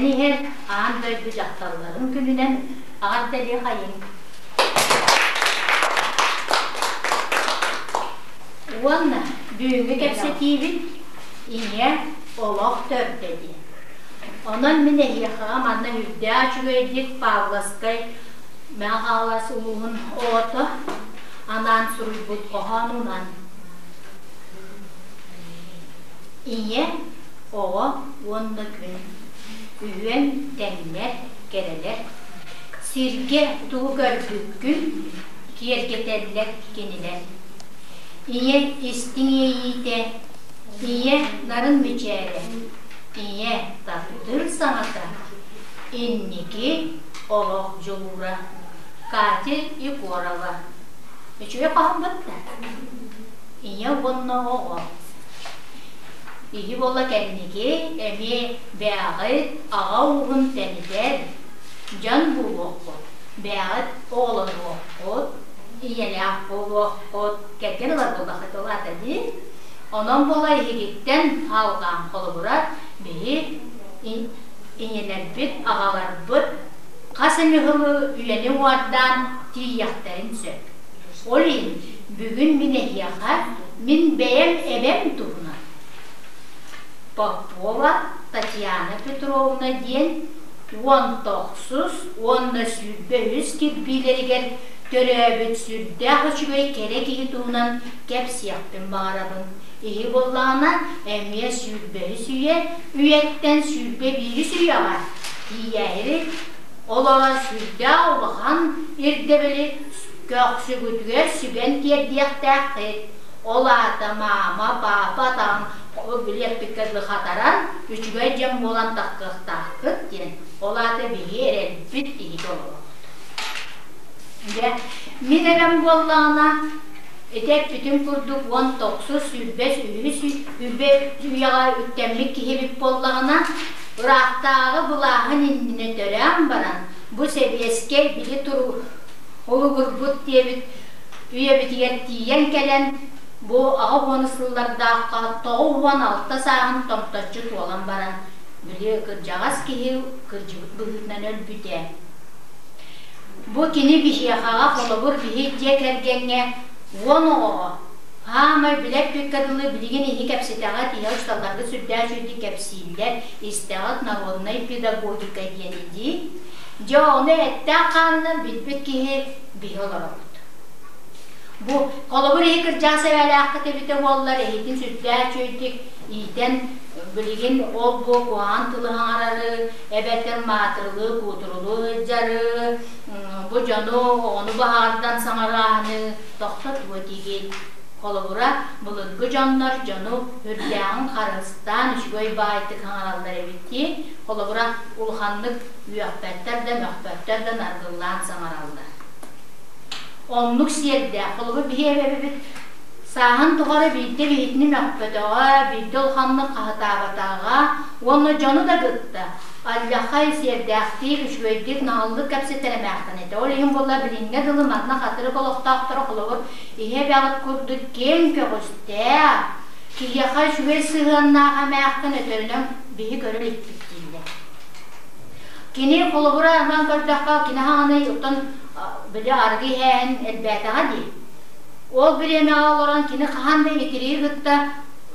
Кэлэн иһэр аан дойду дьахталларын күнүнэн эҕэрдэлиэхэйиҥ! Уонна бүгүҥҥү кэпсэтиибит Ийэ олох төрдө диэн. Онон мин эһиэхэҕэ манна үрдээх үчүгэйдик Павловскай Мэҥэ Хаҥалас улууһун оҕото анаан суруйбут хоһоонунан Ийэ, оҕо уонна күн үһүөн тэҥнэр, кэрэлэр, сиргэ тугу көрбүккүн киэргэтэллэр кинилэр. Ийэ истиҥ иэйиитэ, ийэ нарын мичээрэ, ийэ таптыыр саҥата, инники олох дьулуура. Катя Егорова. Үчүгэй хоһоон да? Ийэ уонна оҕо. Иһи буолла кэнники эмиэ бээҕит аҕа ууһун тэнитэр дьон буолуоххут, бээҕит оҕолонуоххут, ийэлээх буолуоххут, кэргэн ылар буоллаххыт ол аата дии. Онон буола иһигиттэн алҕаан холобура биһи ийэлэрбит, аҕаларбыт хас эмэ сылы үйэни уҥуордаан тиийиэхтэрин сөп. Ол иһин бүгүн мин эһиэхэ мин бэйэм эбэм туһунан Попова Татьяна Петровна диэн 19 уонна 23 кирбиилэригэр төрөөбүт сүрдээх үчүгэй кэрэ киһи туһунан кэпсиэхпин баҕарабын. Иһи буоллаҕына эмиэ 23 үйэ үйэттэн 21 үйэҕэ тиийээри олорон сүрдээх улахан ирдэбили көхсүгүтүгэр сүгэн тиэрдиэхтээххит. Ол аата маама, паапа атаҕын билиэппиккэ дылы хатаран, үчүгэй дьон буолан таххыахтааххыт диэн. Ол аата биһи эрэлбит иһит олоробут. Дьэ, мин эбэм буоллаҕына, ити эппитим курдук 19 123 сүүрбэ үйэҕэ үктэммит киһибит буоллаҕына, ыраахтааҕы былааһын иннинэ төрөөн баран, бу сэбиэскэй били туру улугурбут диэбит үйэбитигэр тиийэн кэлэн, бу 80 сыллардаахха 96 сааһын томточчу туолан баран, били кырдьаҕас киһи кырдьыбыт быһыытынан өлбүтэ. Бу кини биһиэхэҕэ холобур биһи дьиэ кэргэҥҥэ 10 оҕоҕо хаамай билэр күккэ дылы билигин иһи кэпсэтэҕит, иһэ усталларгыт сүрдээх үчүгэйдик кэпсииллэр, истэҕит народнай педагогика диэни дии. Дьэ ону эттээх-хаанынан билбит киһи биһи олоробут. Бу холобур иһи кырдьаҕас эбээлээххит эбитэ буоллар эһитин сүрдээх үчүгэйдик иитэн билигин ол-бу куһаҕан тылы саҥарары эбэтэр маатырылыы, куутурулуу сылдьары, бу дьону оҕону баһаардан саҥарааһыны тохтотуо этигит. Холобура, былыргы дьоннор дьону үрдээҕин харыстаан үчүгэй баайтык саҥараллар эбит дии. Холобура, улаханнык үөхпэттэр да, мөхпөттөр да наргыллаан саҥараллар. Оннук сиэрдээх. Холобур, биһи эбэбит сааһын тухары биирдэ биһитини мөхпөтөҕө, биирдэ улаханнык хаһытаабатаҕа уонна дьону да кытта аллахай сиэрдээхтиир, үчүгэйдик, наҕыллык кэпсэтэр эмээххин этэ. Ол иһин буолла билиҥҥэ дылы манна хатырык олохтоохторо холобур иһэ эбэҕит курдук киэҥ көҕүстээх, киһиэхэ үчүгэй сыһыаннаах эмээххин өтөрүнэн биһи көрө иликпит дииллэр. Кини холобура ылан көрдөххө, кини хаҕаны оттон били арыгы иһээһин элбээтэҕэ дии. Ол бириэмэҕэ олорон кини хаһан да итирии кытта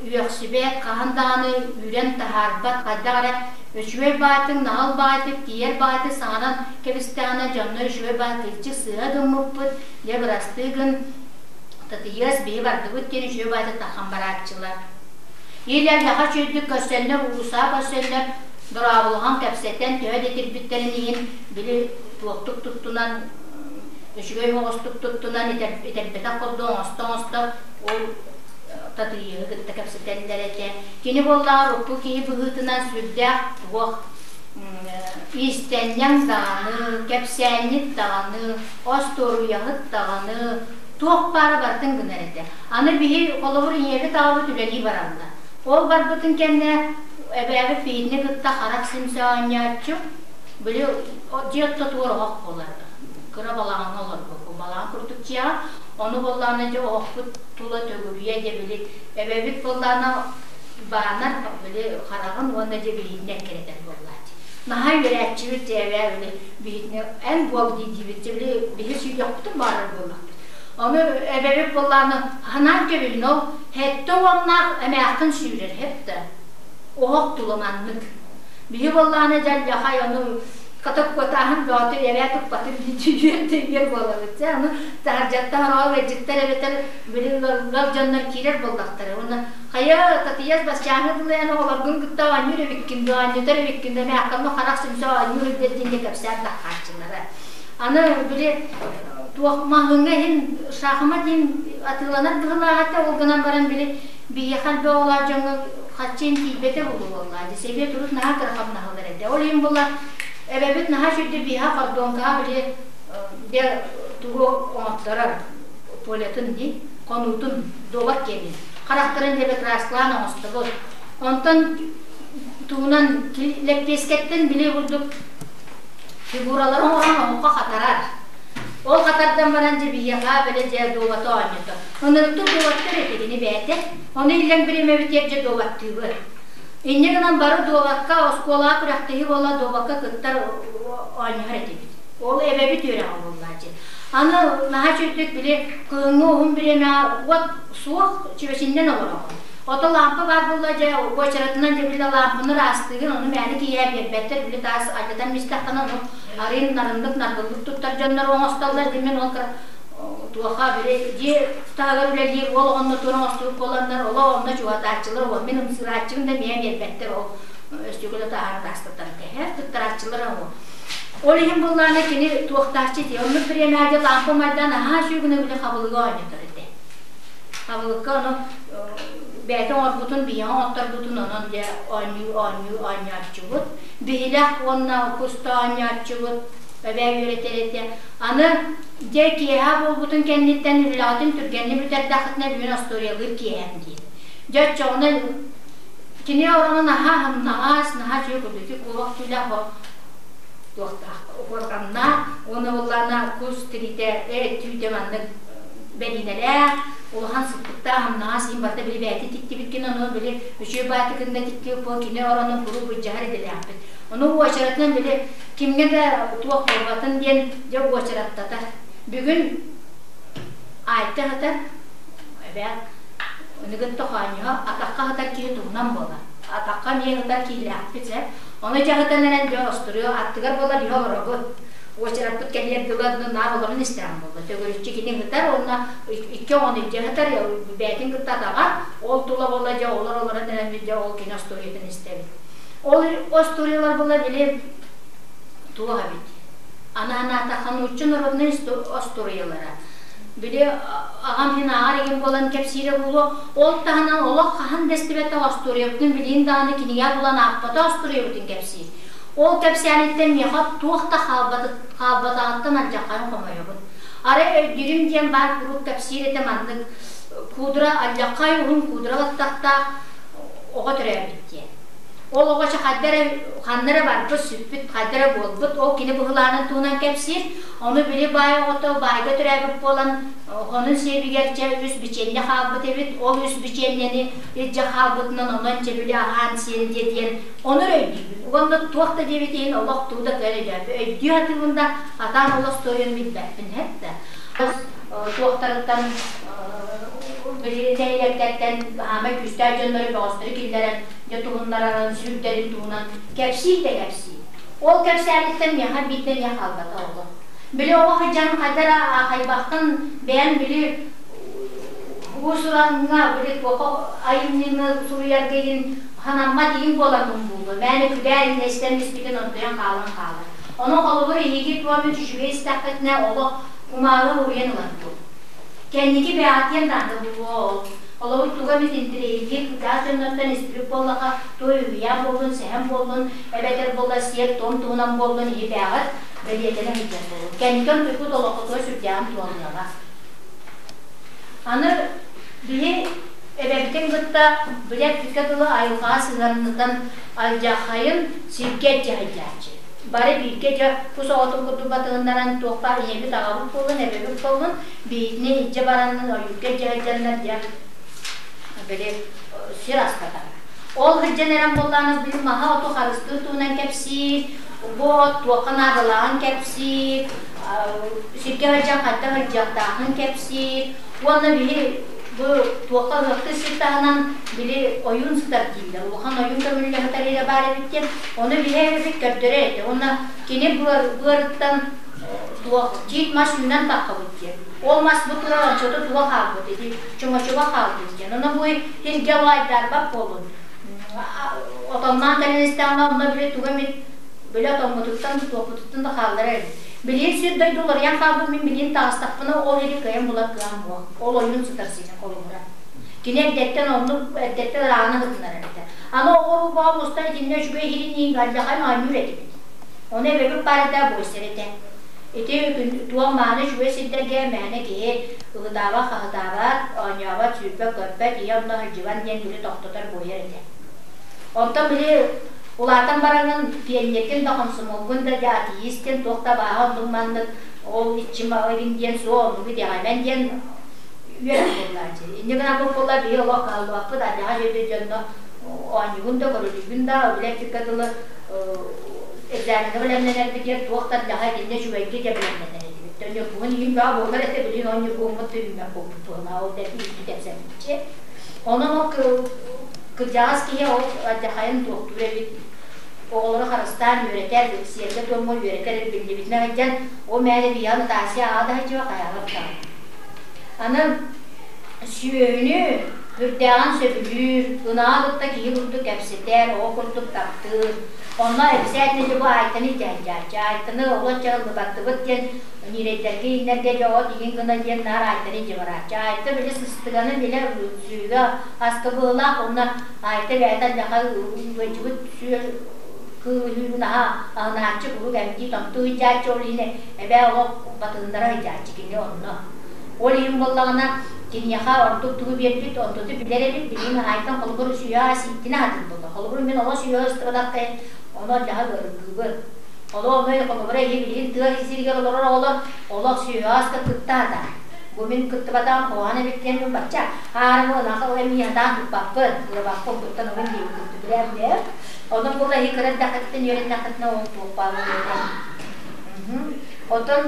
үөхсүбэт, хаһан даҕаны үүрэн таһаарбат, хайдах эрэ үчүгэй баайтыҥ, наҕыл баайтык, тиийэр баайтык саҥаран кэбистэҕинэ дьоннор үчүгэй баай кырдьык сыыһа гыммыппыт, дьэ бырастыы гын, Татыйыас биһи бардыбыт диэн үчүгэй баайтык таххан барааччылар. Или аллаха үчүгэйдик көрсөннөр, уулусаа көрсөннөр, дорооболоһон кэпсэтэн төһө да итирбиттэрин иһин били туохтук туттунан үчүгэй оҕустук туттунан итэрбэтэх курдук оҥосто-оҥосто ол Татыйыаһы кытта кэпсэтэллэр этэ. Кини буоллаҕа урукку киһи быһыытынан сүрдээх туох иистэнньэҥ даҕаны, кэпсээнньит даҕаны, остуоруйаһыт даҕаны, туох баара барытын гынар этэ. Аны биһи холобур ийэбит аҕабыт үлэлии бараллар. Ол барбытын кэннэ эбээбит биһигини кытта харах симсэ оонньооччу, били дьиэ ортотугар оһох буолар. Кыра балаҕаҥҥа олорбуппун, балаҕан курдук дьиэҕэ. Ону буоллаҕына дьэ оһохпут тула төгүрүйэ дьэ били эбэбит буоллаҕына баанар били хараҕын уонна дьэ биһигини эккирэтэр буоллааччы. Наһаа үөрээччибит дьэ эбээ били биһитини эн буол дии диибит дьэ били биһи сүүйүөхпүтүн баҕарар буоллахпыт. Ону эбэбит буоллаҕына санаан кэбиһин ол сэттэ уоннаах эмээххин сүүрэр һэп да оһох тула маннык. Биһи буоллаҕына дьалльахай ону хата куотааһын бөҕөтө эбээ туппатын дии үөр буолабыт. Дьэ ону таһырдьаттан ороҕо ыалдьыттар эбэтэр били ыал дьоннор киирэр буоллахтара. Уонна хайа Татыйас басчааҥҥа дылы эн оҕолоргун кытта оонньуур эбиккин дуо, оонньотор эбиккин дуо, мээххэммэ харах симсэ оонньуур эбит диэн кэпсээн таххааччылара. Аны били туох маһыҥҥа иһин шахмат диэн атыыланар быһыылаах этэ, ол гынан баран били биһиэхэ элбэх оҕолоох дьоҥҥо харчы иһин тиийбэтэ буолуо буоллаа дии. Сэбиэт урут наһаа кыра хамнаһылар этэ. Ол иһин буолла эбэбит наһаа үчүгэй биһиэхэ хордуоҥкаҕа били дьэ тугу оҥотторор полетын дии хонуутун дуобат киэнин харахтарын диэки краскалаан оҥостобут. Онтон тугунан лэппиэскэттэн били курдук фигуралары оҥорон оһоххо хатарар. Ол хатардан баран дьэ биһиэхэ били дьэ дуобаты оонньото. Ынырыктык дуобаттыыр этэ кини бэйэтэ. Ону иллэҥ бириэмэбитигэр дьэ дуобаттыыбыт. Инньэ гынан бары дуобакка оскуолаҕа күрэхтэһии буолла дуобакка кыттар оонньоһор этибит. Ол эбэбит үөрэҕэ буоллааччы. Аны наһаа үчүгдүк били кыһыҥҥы уһун бириэмэҕэ уот суох чүөчүннэн олороҕун. Ото лаампа баар буолла дьэ уочаратынан дьэ били лаампаны ыраастыыгын, ону мээнэ киһиэхэ биэрбэттэр, били таас алдьатан истэххинэ ону арыын нарыннык наргыллык туттар дьоннор оҥостоллор дии мин ол кыра туоха били дьиэ таһыгар үлэлиир уол оҕонно туон оҥостубут буоланнар оло онно чугатааччылар уон мин ымсыырааччыбын да миэхэ биэрбэттэр ол өстүкүлэ таһаар ыраастатан кэһэр туттарааччылар оҕо ол иһин буоллаҕына кини туохтааччы дии оннук бириэмэҕэ лаампа майдаан аһаа сүүгүнэ били хабылыга оонньотор этэ хабылыкка ону бэйэтэ оҥорбутун биһиэхэ оҥотторбутун онон дьэ оонньуу оонньуу оонньооччубут биһилэх уонна куста оонньооччубут эбээ үөрэтэр этэ аны дьэ киэһэ буолбутун кэнниттэн үлэҕитин түргэнник бүтэрдэххитинэ бүгүн остуоруйалыыр киэһэм диир дьэ оччоҕуна кини орону наһаа аһымнаҕас наһаа үчүгэй курдук куобах түүлээх туохтаах уорҕаннаах уонна буоллаҕына кус тириитэ түүтэ маннык бэриинэлээх улахан сыттыктаах амнаҕас иһин барыта били бэйэтэ тиктибит гин ону били үчүгэй баатыкын да тиктибит буол кини оронун куруук былдьаһар идэлээхпит ону уочаратынан били кимҥэ да туох буолбатын диэн дьэ уочараттатар бүгүн Айта сытар эбээ ыныгын тохоонньуһа атахха сытар киһи туһунан буолар атахха эмиэ сытар киһилээхпит сэ ону дьаһытан эрэн дьэ остуруйа аттыгар буолар иһэ олоробут уочараппыт кэлиэр дылы наар олорон истэҕим буолла төгүрүччү кини сытар уонна икки оҕону илдьэ сытар бэйэтин кытта атаҕар ол тула буолла дьэ олор олорон эрэн дьэ ол кини остуоруйатын истэбит ол остуоруйалар буолла били туох эбит анаан-аатахха нуучча народнай остуоруйалара били аҕам иһин ааҕар игин буолан кэпсиирэ буолуо ол таһынан олох хаһан да истибэтэх остуоруйабытын билигин даҕаны кинигэ булан аахпатах остуоруйабытын кэпсиир ол кэпсээниттэн миэхэ туох да хаалбатаҕыттан алдьархайын хомойобун арай өйдүүрүм диэн баар куруук кэпсиир этэ маннык куудура алдьархай уһун куудура баттахтаах оҕо төрөөбүт диэн Ол оҕо хайда эрэ ханна эрэ барбыт, сүппүт, хайда эрэ буолбут. Ол кини быһылаанын туһунан кэпсиир. Ону били баай оҕото баайга төрөөбүт буолан, хонун сиэбигэр чэ үс бичиэнньэ хаалбыт эбит. Ол үс бичиэнньэни илдьэ хаалбытынан онон чэ били аһаан-сиэн диэ диэн ону эрэ өйдүүбүн. Уонна туох да диэбит иһин олох тугу да кыайан өйдөөбөппүн. Өйдүү сатыыбын да, атаан ол остуоруйаны билбэппин һэт да. Туохтарыттан били нэһилиэктэртэн аамай күүстээх дьоннору бөҕөстөрү киллэрэн дьэ туһуннарарын, сүрдэрин туһунан кэпсии да кэпсии. Ол кэпсээниттэн миэхэ биирдэ эмиэ хаалбата оҕо. Били оҕо сылдьан хайда эрэ аахайбаккын бэйэм били уус-ураҥҥа били туохха айымньыны суруйарга иһин санаммат иһин буоламмын буолуо. Мээнэ күлээр иннэ истэн испитин онтуйан хаалан хаалар. Ону холобур эһиги туом үчүгэй истэххитинэ олох кумааҕы уруйан ылар буол. Кэнники бэҕэтиэн даҕаны буолуо ол. Холобур, тугу эмит интэриэһиргиир кырдьаҕас дьоннортон истибит буоллахха, туой үһүйээн буоллун, сэһэн буоллун, эбэтэр буолла сиэр-туом туһунан буоллун иһи-бээҕит бэлиэтэнэ сылдьар буолуо. Кэнники онтуккут олоххутугар сүрдээҕин туһалыаҕа. Аны биһи эбэбитин кытта билэр эппиккэ дылы айылҕаҕа сыһыаннытан алдьархайын сиргэ илдьэ сылдьааччы. Бары бииргэ дьэ кус оҕотун курдук батыһыннаран туох баар ийэбит аҕабыт буоллун, эбэбит буоллун биһигини илдьэ бараннын ойуурга илдьэ сылдьаннар дьэ били сир астатар. Ол сылдьан эрэн буоллаҕына били маһы-оту харыстыыр туһунан кэпсиир, бу от туохха наадалааҕын кэпсиир, сиргэ сылдьан хайдах сылдьыахтаахын кэпсиир уонна биһи бу туохха ыһыахтыыр сир таһынан били ойуун сытар дииллэр, улахан ойуун көмүллэ сытар эрэ баар эбит диэн, ону биһи эбэбит көрдөрөр этэ уонна кини быарыттан туох тиит мас үүнэн таххабыт диэн. Ол мас бу турар ончото туга хаалбыт ити чоҥочуга хаалбыт диэн. Ону бу сиргэ лайдарбат буолун. Отонноон кэлэн истэҕинэ онно били туга эмит били отоммутуттан туохпутуттан да хаалларар эбит. Билигин сир дойду уларыйан хаалбыт мин билигин таҕыстахпына ол иһи кыайан булар кыам суох. Ол ойуун сытар сирэ холобура. Кини эрдэттэн оннук эрдэттэн ырааны ытынар эбитэ. Аны оҕо урбаҕа мустан итиннэ үчүгэй иһирин иҥ алдьахай оонньуур этибит. Ону эбэбит баар этэ буойсар этэ. Ити туох мааны үчүгэй сирдэргэ мээнэ киһи ыһытаабат-хаһытаабат, оонньообот, сүүрбэт-көппөт, ийэ онно сылдьыбан диэн били тохтотор буойар этэ. Онтон били улаатан бараҥҥын пионергин да хомсомуолгун да дьэ атеист диэн туох да абааһы оннук маннык ол иччим игин диэн суох оннугу итэҕэймэн диэн үөрэх буоллааччы. Инньэ гынан бу буолла биһи олох кыһаллыбаппыт адьаҕа дьөйдө дьонно оонньугун да көрүлүүгүн да били эппиккэ дылы экзамеҥҥа бэлэмнэнэрбитигэр туох да ардьаҕа итиннэ үчүгэйгэ дьэ бэлэмнэнэр этибит. Ньургуһун иһин баа буолар этэ, билигин ол ньургуһуммут да үүммэт буолбут туһунаа ол дэлби үүппүт эпсэппитчи. Онон ол кырдьаҕас киһи ол алдьархайын туохтуур эбит. Оҕолору харыстаан үөрэтэр, сиэргэ-туомҥа үөрэтэр биллибитинэн сылдьан, ол мээнэ биһиэхэ Натасия аҕа да сылдьыба хайаҕа даҕаны. Аны сүөһүнү үрдээҕин сөбүлүүр, ынаҕы кытта киһи курдук кэпсэтэр, оҕо курдук таптыыр. Онно эбисээтинэ бу Айтаны дьаһайдьааччы. Айтаны олоччу ыллыбаттыбыт диэн ньирэйдэргэ ииннэргэ дьэ от иҥин гына диэн наар Айтаны илдьэ барааччы. Айта били сыстыганы билэ сүөһүгэ аска быһыылаах уонна Айта бэйэтэ алдьархай ыалдьыбыт сүө кыыһын аһа аһынааччы куруук эмтии томтуу ыйдьааччы ол иһин эбээ олох батыһыннара ыйдьааччы кини онно. Ол иһин буоллаҕына, киниэхэ ордук тугу биэрбит, онтуту билэр эбит, билигин аһаайтан холобур сүһүөх сииттинэ аһатыр буолла. Холобур мин оҕо сүһүөх ыстыбатахтай, ону алдьаһа ыарыргыыбын. Олоо ону холобура иһи билигин тыа сиригэр олорор оҕолор олох сүһүөх аска кытта атаар. Бу мин кыттыбатаҕым куһаҕан эбит диэн мин бачча хаарым ынах эмиэ сатаан туппаппын, ылабаппын куттан угун диэбит курдук билээм Онон буола иһи кыра эрдэххиттэн үөрэннэххитинэ ол туох баар буолуоҕа. Оттон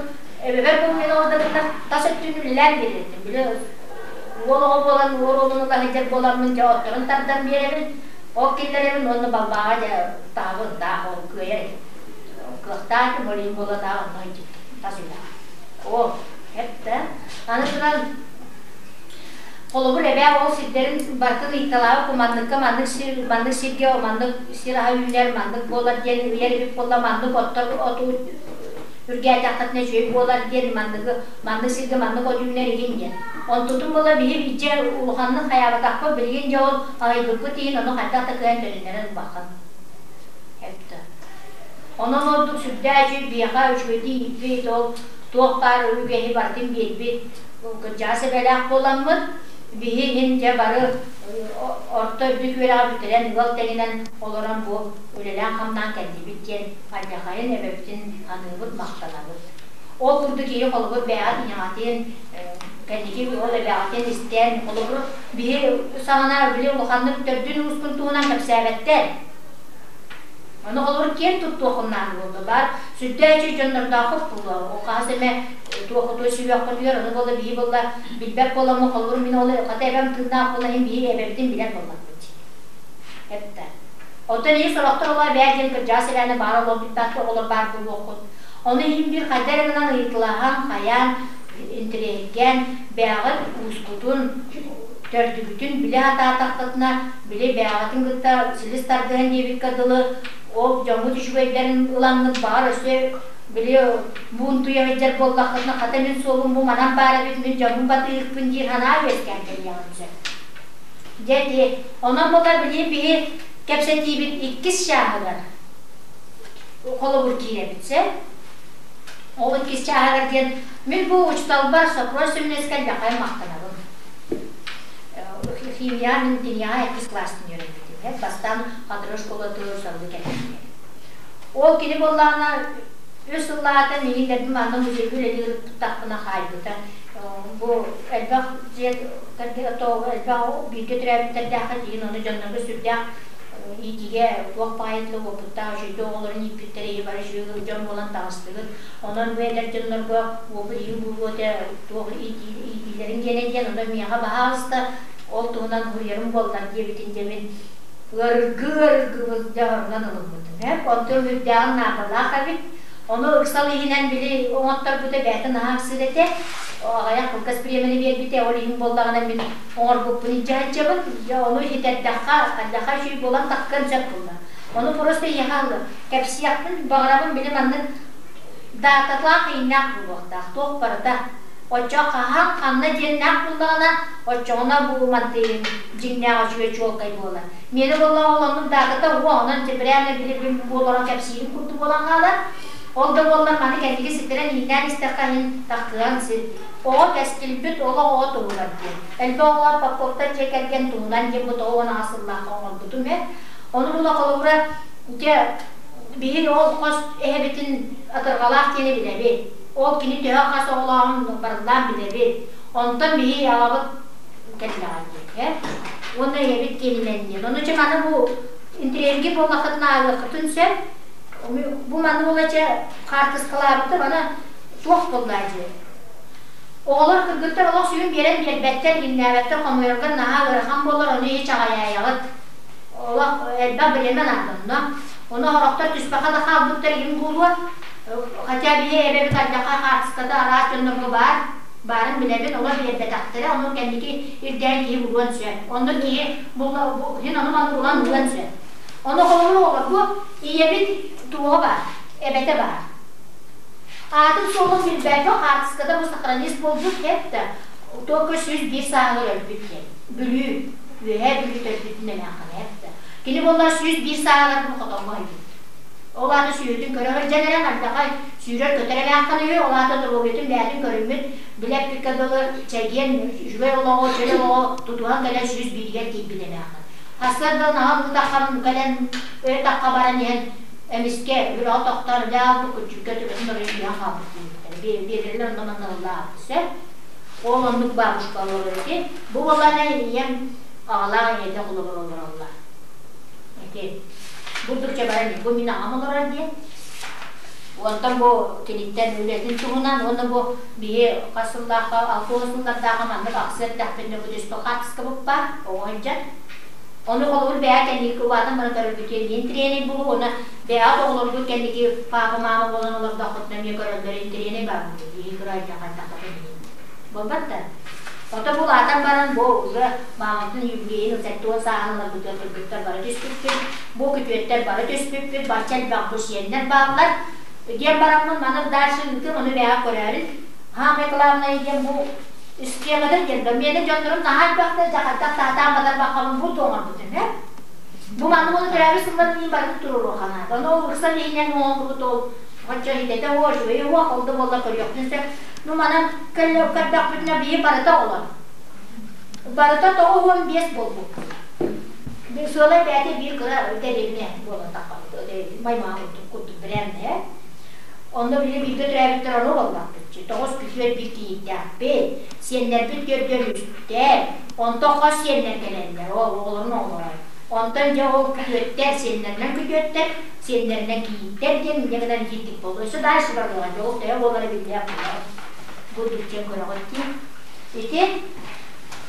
эбэбэр бу мин олордобуна тас өттүн үлэлээн биэрэртим. Били уол оҕо буолан уол уолун ыла сылдьар буоламмын дьэ отторун тардан биэрэбин, ол киллэрэбин уонна балбааҕа дьэ таабын таах ол кыайар этим. Кыахтаах этим, ол иһин буола таах онно сылдьыбытым тас үлэҕэ. О, эттэ. Аны туран Холобур, эбээ ол сирдэрин барытын ыйыталаабыт, манныкка маннык сир, маннык сиргэ маннык сир аһа үүнэр, маннык буолар диэн ыйар эбит буолла, маннык оттор оту үргээтэххитинэ үчүгэй буолар диэн манныгы маннык сиргэ маннык от үүнэр игин диэн. Онтутун буола биһи биирдэ улаханнык хайаабатахпыт, билигин дьэ ол аҕыйбыппыт иһин ону хайдах да кыайан төнүннэрэн ылбаккын. Эптэ. Онон ордук сүрдээх үчүгэй биһиэхэ үчүгэйдик ииппит, ол туох баар үгэһи барытын биэрбит кырдьаҕас эбэлээх буоламмыт, биһи иһин дьэ бары орто үрдүк үөрэҕи бүтэрэн ыал тэҥинэн олорон бу үлэлээн-хамнаан кэллибит диэн алдьархайын эбэбитин аныыбыт, махтанабыт. Ол курдук киһи холобур бэйэҕит ийэҕитин, кэнники ол эбэҕитин истэн, холобур биһи саҕана били улаханнык төрдүн-уускун туһунан кэпсээбэттэр. Ону холобур киэн туттуоххун наада буолла баар сүрдээх үчүгэй дьоннордооххут буолуо. Ол хаһыс эмэ туохутуй сүһүөххүтүгэр ону буолла биһи буолла билбэт буоламмын холобур мин ол хата эбэм тыыннаах буола иһин биһи эбэбитин билэр буоллахпыт. Эптэ. Оттон ийэ сорохтор олоо эбээ диэн кырдьаҕас эбээни баар олох билбэт оҕолор баар буолуоххут. Ону иһин биир хайда эрэ гынан ыйытылаһан, хайаан, интэриэһиргээн, бэйэҕит уускутун, төрдүгүтүн билэ сатаатаххытына, били бэйэҕитин кытта силис тардыһан диэбиккэ дылы, ол дьоҥҥут үчүгэйдэрин ылаҥҥыт баҕар өссө били буунтуйа сылдьар буоллаххытына, хата мин суолум бу манан баар эбит, мин дьоммун батыһыахпын диир санаа үөскээн кэлиэҕин сөп. Дьэ ити, онон буолар билигин биһи кэпсэтиибит иккис чааһыгар холобур киирэбит сэ. Ол иккис чааһыгар диэн мин бу учууталбар Сокрой Семенецкэ элбэххэ махтанабын. Химия мин киниэхэ иккис класстан үөрэммитим. Бастаан Хатыры школатыгар салгыы кэлбитим. Ол кини буоллаҕына үс сыллаата миигин дэлби манна музейга үлэлии ырыттахпына хаайбыта. Бу элбэх дьиэ элбэх бииргэ төрөөбүттэрдээххэ тиийэн ону дьоннорго сүрдээх Иитиигэ туох баайытыла уопуттаах үчүгэй оҕолорун ииппиттэр ийэ бары үчүгэй дьон буолан таҕыстыгыт. Онон бу эдэр дьоннорго уопут иһин буолуо этэ, туох иитиилэрин диэнэ диэн, онон миэхэ баһаалыста ол туһунан суруйарым буоллар диэбитин дьэ мин ыарыргыы-ыарыргыыбын дьэ оһорунан ылыммытым. Онтум үрдээҕин наадалаах эбит. Ону ыксал иһинэн били оҥотторбута бэйэтэ наһаа ыксыыр этэ. Аҕыйах кылгас бириэмэни биэрбитэ, ол иһин буоллаҕына мин оҥорбуппун илдьэ сылдьабын. Дьэ ону иһитэрдэххэ, хайдахха үчүгэй буолан таххыан сөп буолла. Ону просто эйиэхэ ылы. Кэпсиэхпин баҕарабын били маннык дааталаах ииннээх буолуохтаах, туох барыта. Оччо хаһан, ханна диэннээх буоллаҕына, оччоҕуна бу мантыйын дьиҥнээх үчүгэй чуолкай буолар. Миэнэ буоллаҕа ол оннук даатата уо, онон прямо били буоларын кэпсиирин курдук буолан хаалар. Ол да буоллар маны кэнники ситэрэн ииннээн истэххэ иһин таххыан сир. Оҕо кэскилбит олох оҕо туһугар диэн. Элбэх оҕолор Поповтар дьиэ кэргэн туһунан диэн бу 98 сыллаахха оҥорбутум ээ. Ону була холобура дьэ биһиги ол хос эһэбитин Атырҕалаах диэни билэбит. Ол кини төһө хас оҕолооҕун барыллаан билэбит. Онтон биһи аҕабыт кэллэҕэ дии, ээ. Уонна ийэбит киэнинэн диэн. Ону чэ маны бу интириэһиргии буоллаххытына ааҕыаххытын сөп. Бу маны була чэ хаартыскалаабытым, аны туох буолла дии. Оҕолор кыргыттар олох сүгүн биэрэн биэрбэттэр, иҥнээбэттэр, хомуйарга наһаа ыарахан буолар, ону ич аҕайаайаҕыт. Олох элбэх бириэмэ наада онно. Ону сорохтор түспэххэ да хаалбыттар иһин буолуо. Хотя биһи эбэбит алдьархай хаартыската араас дьоннорго баар, баарын билэбин, олор биэрбэтэхтэрэ, ону кэнники ирдээн киһи булуон сөп. Онно киһи иһин ону-маны булан ылыан сөп. Ону холобур оҕолорго ийэбит туоҕа баар, эбэтэ баар. Аатын-суолун билбэккэ хаартыската бу сохранист буолбут эт да, только 101 сааһыгар өлбүт диэн. Бүлүү, Үөһээ Бүлүү төрбүтүн эмээххинэ эт да. Кини буоллар 101 сааһыгар бу хотоҥҥо өлбүт. Ол аата сүөһүтүн көрө сылдьан эрэн ардахай сүүрэр-көтөр эмээххин үһү, ол аата доруобуйатын бэйэтин көрүммүт, билэппиккэ дылы чэгиэн, үчүгэй олоҕу, чөл олоҕу тутуһан кэлэн 101-гэр тиийбит эмээххин. Сарсыарда наһаа ытаххам кэлэн ытахха баран иһэн эмискэ үрэҕи тохтоон дьаалбы күччүккэ төбөтүн оройун түһэн хаалбыт диэбиттэр. Биэдэрэлэр онно манна ыллаабыт сөп. Ол оннук бабушка олорор ити. Бу буоллаҕына ийэм аҕалаах ийэтэ холобур олороллор. Ити бурдукча баран бу мин аҕам олорор диэн. Онтон бу киниттэн үлэтин туһунан уонна бу биһи хас сыллаахха 60 сыллардаахха маннык ахсыа эрдэхпинэ бу түспэ хаартыскабыт баар оҕо сылдьан. Ону холобур бэйэ кэнники улаатан баран көрөрбүтүн интириэнэй булуу уонна бэйэҕит оҕолоргут кэнники папа мама буолан олордоххутуна эмиэ көрөллөр интириэнэй баар буолуо биһи кыра айдахайдаххытын иһин буолбат да Ото бу улаатан баран бу уже мааматын юбилейын 70 сааһын ыларбытыгар кыргыттар бары түспүппүт, бу күтүөттэр бары түспүппүт, барча элбэх бу сиэннэр бааллар. Диэн бараммын маны дальше ыытым, ону бэйэҕэ көрөөрүн. Самое главное диэн бу схемата диэн да миэнэ дьоннорум наһаа элбэхтэр дьэ хайдах таатаан батарбаххабын бу оҥорбутум ээ. Бу манны буолан төрөөбүт сылларын иһин барытын туруоруохха наада. Ону ол ыксал иһинэн оҥорбут ол оччо иһитэтэ уо үчүгэйэ уох ол да буоллар көрүөхпүн сөп. Ну манан көрдөхпүтүнэ биһи барыта оҕолор. Барыта 95 буолбуппут. Сыалай бэйэтэ биир кыра дэриэбинэ буолан таххабыт. Маймаҕа курдук курдук брэнд ээ. Онно били бииргэ төрөөбүттэр ону буоллахпыт. Тоҕус күтүөр биир кийииттээхпит. Сиэннэрбит төрдүөн үстэр. Онтон хос сиэннэр кэлэллэр. Ол оҕолорун оҕолоро. Онтон дьэ ол күтүөттэр, сиэннэринэн күтүөттэр, сиэннэринэн кийииттэр диэн инньэ гынан итиитик буолуо. Өссө дальше барыаҕа дьэ ол төһө буолара биллиэх буолар. Курдук диэн көрөҕүт дии. Ити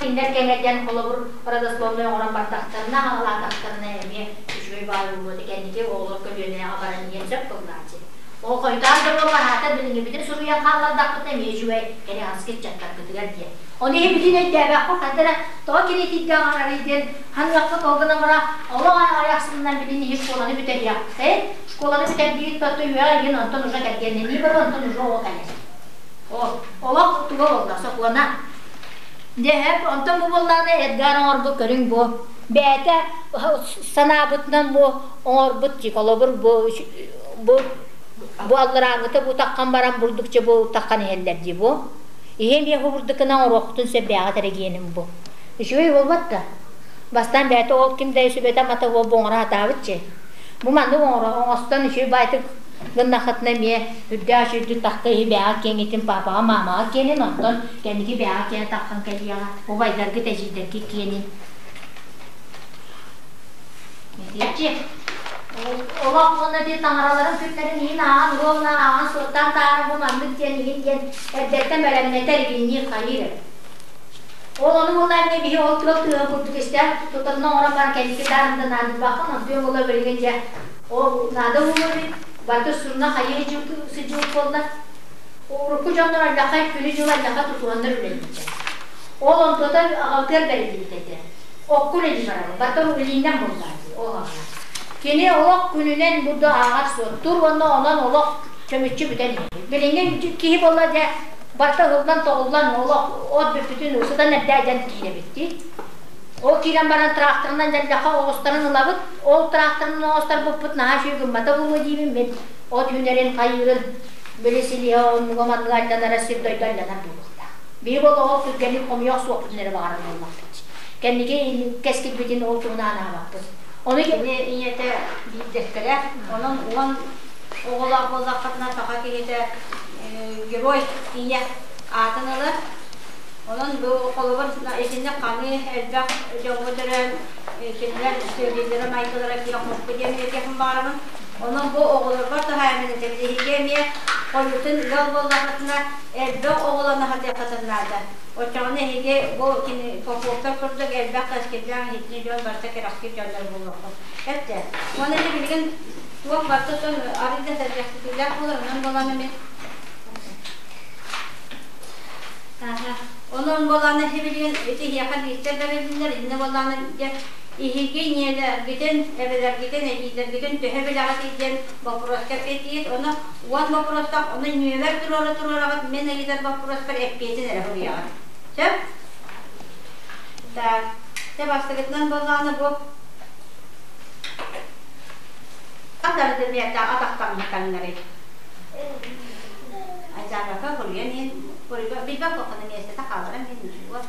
кинилэр кэҥэтэн холобур родословнай оҥорон бардахтарына, аҕалаатахтарына эмиэ үчүгэй баай буолуо этэ. Кэнники оҕолор көлүөнэҕэ баран иһиэн сөп буоллааччы. Ол хойутаан да буоллар аата билиҥҥибитин суруйан хааллардахпытына эмиэ үчүгэй кэрэҕэски ыччаттаргытыгар диэн. Ону иһи билин өйдөөбөккө хайда эрэ тоҕо кини итиитгэ аҥарарый диэн ханыахпыт ол гынан баран олох аҕыйахсынынан билин иһи школаны бүтэриэххит. Школаны бүтэрдигит тотто үөҕэ иһин онтон уже кэргэннэнии барар онтон уже оҕо кэлэр. Олох туга буолла сокуона. Дьэ, онтон бу буоллаҕына Эдгар оҥорбут көрүҥ бу. Бэйэтэ санаабытынан бу оҥорбут холобур бу бу бу алларааҥҥыта бу таххан баран бурдукча бу таххан иһэллэр дии бу. Иһим биэ бурдукынан оҥоруохпутун сөп бэйэҕит эрэгиэним бу. Үчүгэй буолбат да. Бастаан бэйэтэ ол ким да сүбэтэ амата ол бу оҥоро сатаабыт Бу маннык оҥостон үчүгэй баайтык гыннаххытына эмиэ үрдээх үчүгэйдик тахта иһи бэйэҕэ киэҥитин паапаҕа маамаҕа киэнин онтон кэнники бэйэҕэ киэнэ таххан кэлиэҕэ убайдаргыт эдьиийдэргит киэнин. Диэчи. Олох уонна ди таҥараларын күннэрин иһин ааҕан уруогунан ааҕан суоттаан таһааран бу маннык диэн иһин диэн эрдэттэн бэлэмнэтэр игинниир хайыыр эбит. Ол ону буолла эмиэ биһи ол тыал тыаһын курдук истэн тутанна оҥорон баран кэнники таарында наадыйбаккын онтуйан буолла билигин дьэ ол наада буолуо эбит барыта сурна хайыы сылдьыбыт буолла. Урукку дьоннор альдахай күнү-дьылы альдаха тутуһаннар үлэлииллэр. Ол онтуота аҕабытыгар бэриллибит этэ. Окко үлэлии барабын, барыта илиинэн буоллаа дии, ол аҕана. Кини олох күнүнэн бу да ааҕар суоттуур уонна онон олох чөмүччү бүтэн иһэр. Билиҥҥи киһи буолла дьэ барыта ыһыллан-тоҕуллан олох от бүппүтүн сытан эрдээ дьэн киирэбит дии. Ол киирэн баран тракторынан дьэллэххэ оҕустарын ылабыт. Ол тракторынан оҕустарбыппыт наһаа үчүгэй гыммата буолуо диибин мин. От үүнэрин, хайыырын били силиһэ оннуга манныга айланара сир-дойду айланар буолуохтаах. Биһиги олоҕу түргэнник хомуйа охсуохпутун эрэ баҕарар буоллахпыт. Кэнники кэскилбитин ол туһунан анаабаппыт. Ону Кини ийэтэ биирдэстэрэ, онон 10 оҕолоох буоллаххытына саха киһитэ герой ийэ аатын ылар. Онон бу холобур итинник ханыы элбэх дьоҥҥо төрөөн кинилэр сүөдэллэрэ майгылара киэҥ хоско диэн этиэхпин баҕарабын. Онон бу оҕолорбор туһаайан этэбин, эһиги эмиэ хойутун ыал буоллаххытына элбэх оҕолоно сатыаххытын наада. Оччоҕуна эһиги бу кини Поповтар курдук элбэх кэскиллээх иһитини дьон барыта кэрэхсиир дьоннор буолуоххут. Эттэ. Уонна ити билигин туох барыта сон арыый да сэргэхситиилээх буолар, онон буолан эмиэ Онон буолааны билигин ити эһиэхэ бииртэн бэриллиннэр, иннэ буоллааны дьэ Иһиги ийэлэргитин, эбэлэргитин, эдьиийдэргитин төһө билэҕитий диэн боппуруоска эппиэттиигит. Ону 10 боппуруостаах, ону нүөмэр туруора туруораҕыт, мин ыйытар боппуруоспар эппиэтин эрэ суруйаҕыт. Сөп? Так, дьэ бастакытынан буоллаҕына бу атардымиэтэ атахтаммытаҥнарый. Айдаарбакка хоруйан иһин, билбэт буолхана миэстэтэ хааларан иһин ничего.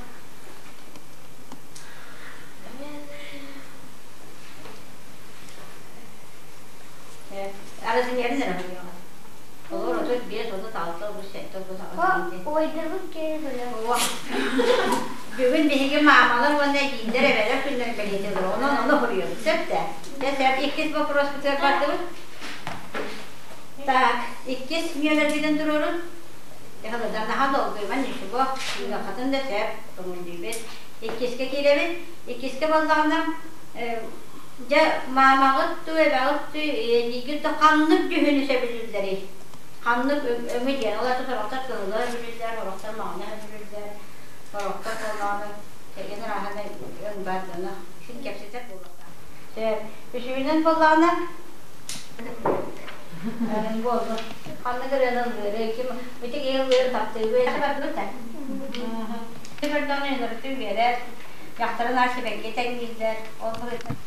Размерин эрэ суруйаҕын. Олор 35, 36, 37, 38 Ойдурбут киһи суруйар. Бүгүн биһиги маамалар уонна эдьиийдэр эбэлэр күннэрин бэлиэтииллэр. Онон ону суруйабыт. Сөп да? Дьэ, сөп. Иккис боппуруоспутугар бардыбыт. Так, иккис нүөмэргитин туруорун. Дьэ, наһаа долгуйма, ничего. Ыарахатын да сөп. Көҥүллүүбүт. Иккискэ киирэбит. Иккискэ буоллаҕына, дьэ, маамаҕыт дуу, эбэҕит дуу, эдьиийгит дуу ханнык дьүһүнү сөбүлүүллэрий? Ханнык өҥү диэн? Ол аата сорохтор кыһылы сөбүлүүллэр, сорохтор маҥаны сөбүлүүллэр, сорохтор буоллаҕына кэргэн арааһына өҥ баар дьоно. Син кэпсэтэр буолуохтаах. Сөп. Үсүһүнэн буоллаҕына, буолбут. Ханнык ырыаны ыллыырый? Ким ити киһи ыллыырын таптыыбын. Бардыбыт да? Көрдөҕүнэ ынырытыы үөрэр, дьахтарын аат сибэкки тэҥнииллэр, ол быһыытынан.